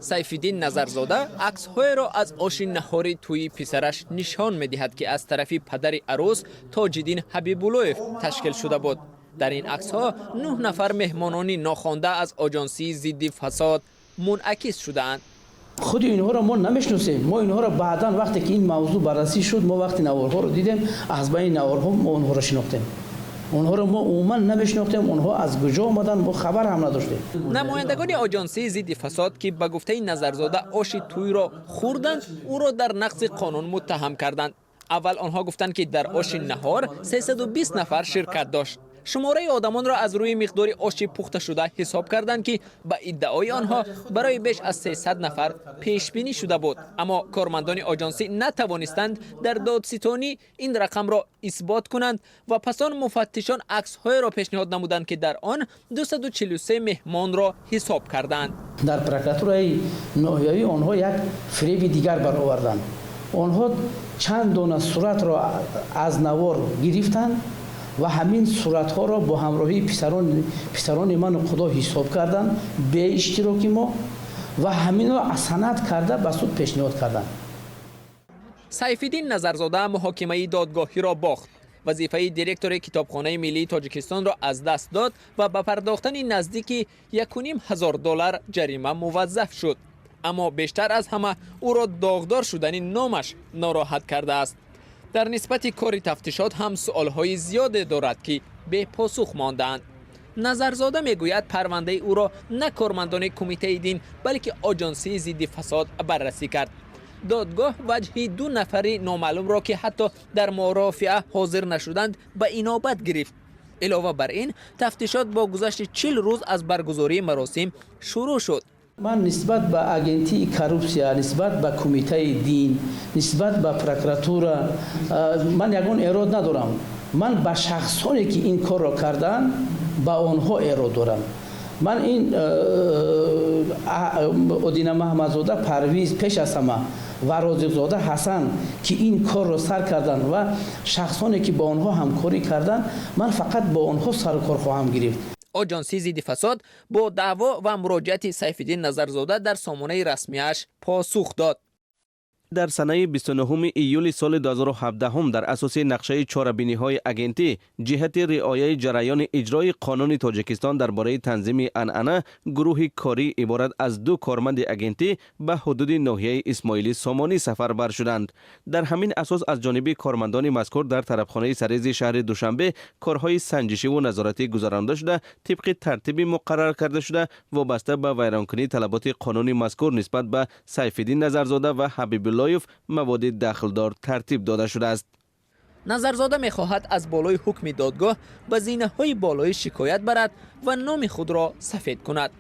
Сайфиддин Назарзода аксҳоеро аз оши наҳори тӯйи писараш нишон медиҳад, ки аз тарафи падари арӯс Тоҷиддин Ҳабибуллоев ташкил шуда буд. Дар ин аксҳо нӯҳ нафар меҳмонони нохонда аз Оҷонсии зидди фасод мунъакис шудаанд. Худи инҳоро мо намешиносем. Мо инҳоро баъдан, вақте ки ин мавзӯъ баррасӣ шуд, мо вақте наворҳоро дидем, аз байни наворҳо мо онҳоро шинохтем. Онҳоро мо умуман намешинохтем. Онҳо аз куҷо омаданд, мо хабар ҳам надоштем. Намояндагони Оҷонсии зидди фасод, ки ба гуфтаи Назарзода оши тӯйро хӯрданд, ӯро дар нақзи қонун муттаҳам карданд. Аввал онҳо гуфтанд, ки дар оши наҳор 320 нафар ширкат дошт. Шумораи одамонро аз рӯи миқдори оши пухташуда ҳисоб карданд, ки ба иддаои онҳо барои беш аз 300 нафар пешбинӣ шуда буд. Аммо кормандони оҷонсӣ натавонистанд дар додситонӣ ин рақамро исбот кунанд ва пас он муфаттишон аксҳоеро пешниҳод намуданд, ки дар он 243 меҳмонро ҳисоб карданд. Дар прокуратураи ноҳиявӣ онҳо як фиреби дигар бароварданд. Онҳо чанд дона суратро аз навор гирифтанд ва ҳамин суратҳоро бо ҳамроҳии писарони ману худо ҳисоб карданд бе иштироки мо ва ҳаминро санад карда ба суд пешниҳод карданд. Сайфиддин Назарзода муҳокимаи додгоҳиро бохт, вазифаи директори Китобхонаи миллии Тоҷикистонро аз даст дод ва ба пардохтани наздики 1500 доллар ҷарима муваззаф шуд. Аммо бештар аз ҳама ӯро доғдор шудани номаш нороҳат кардааст. Дар нисбати кори тафтишот ҳам суолҳои зиёде дорад, ки бепосух мондаанд. Назарзода мегӯяд, парвандаи ӯро на кормандони Кумитаи дин, балки Оҷонсии зидди фасод баррасӣ кард. Додгоҳ ваҷҳи ду нафари номаълумро, ки ҳатто дар мурофиа ҳозир нашуданд, ба инобат гирифт. Илова бар ин, тафтишот бо гузашти 40 рӯз аз баргузории маросим шурӯъ шуд. Ман нисбат ба Агентии коррупсия, нисбат ба Кумитаи дин, нисбат ба прокуратура ман ягон эрод надорам. Ман ба шахсоне, ки ин корро карданд, ба онҳо эрод дорам. Ман ин Одина Маҳмадзода Парвиз пеш аз ҳама ва Розиқзода Ҳасан, ки ин корро сар карданд, ва шахсоне, ки бо онҳо ҳамкорӣ карданд, ман фақат бо онҳо сару кор хоҳам гирифт. Оҷонсии зидди фасод бо даъво ва муроҷиати Сайфиддин Назарзода дар сомонаи расмиаш посух дод. Дар санаи 29 июли соли 2017 дар асоси нақшаи чорабиниҳои агентӣ ҷиҳати риояи ҷараёни иҷрои Қонуни Тоҷикистон дар бораи танзими анъана, гурӯҳи корӣ иборат аз ду корманди агентӣ ба ҳудуди ноҳияи Исмоили Сомонӣ сафарбар шуданд. Дар ҳамин асос аз ҷониби кормандони мазкур дар тарабхонаи Сарези шаҳри Душанбе корҳои санҷишиву назоратӣ гузаронда шуда, тибқи тартиби муқаррар карда шуда, вобаста ба вайронкунии талаботи қонуни мазкур нисбат ба Сайфиддин Назарзода ва Ҳабибуллоев маводи дахлдор тартиб дода шудааст. Назарзода мехоҳад аз болои ҳукми додгоҳ ба зинаҳои болоӣ шикоят барад ва номи худро сафед кунад.